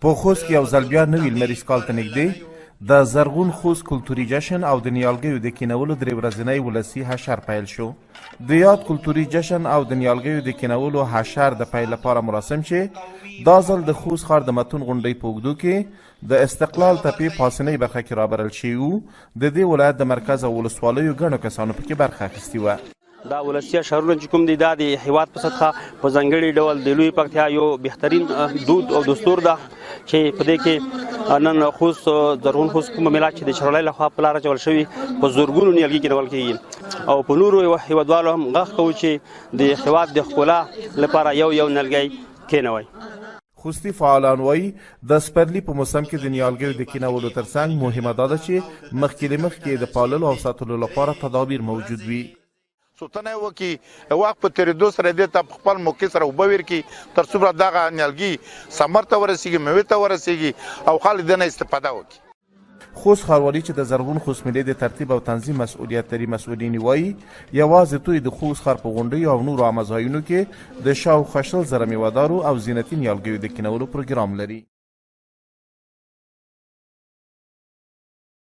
په خوست کې یو ځل بیا نوي لمریز کال ته نږدې د زرغون خوست کلتوري جشن او د نیالګیو د کینولو درې ورځنی ولسي حشر پیل شو. د یاد کلتوري جشن او د نیالګیو د کینولو حشر د پیل لپاره مراسم چې دا ځل د خوست ښار د متون غونډۍ په اوږدو کې د استقلال تپې پاسنۍ برخه کې رابرل شوي وو، د دې ولایت د مرکز او ولسوالیو ګڼو کسانو پکې برخه اخیستې وه. دا ولسي اشعارونه چې کوم دي، دا د هیواد په سطحه، په ځانګړي ډول د لوی پکتیا یو بهترین دود او دستور ده چې په دې کې نن خوست زرغون خوست کومه میله چې د شرولۍ لخوا په لار اچول شوې، په زرګونو نیالګي کېنول کېږي او په نورو هیوادوالو هم غږ کوو چې د هیواد د ښکلا لپاره یو یو نیالګی کېنوئ. خوستي فعالان وايي، د سپرلي په موسم کې د نیالګیو د کینولو ترڅنګ مهمه دا ده چې مخکې له مخکې یې د پاللو او ساتلو لپاره تدابیر موجود وي. ساتنه یې وکړي، د وخت په تېرېدو سره دې ته په خپل موقع سره اوبه ورکړي، تر څومره دغه نیالګي ثمر ته ورسېږي، مېوې ته ورسېږي او خلک دې نه استفاده وکړي. خوست ښاروالي چې د زرغون خوست مېلې د ترتیب او تنظیم مسؤلیت لري، مسؤلین یې وايي، یوازې دوی د خوست ښار په غونډیو او نورو عامه ځایونو کې د شاوخوا 20,000 مېوهدارو او زینتي نیالګیو د کینولو پروګرام لري.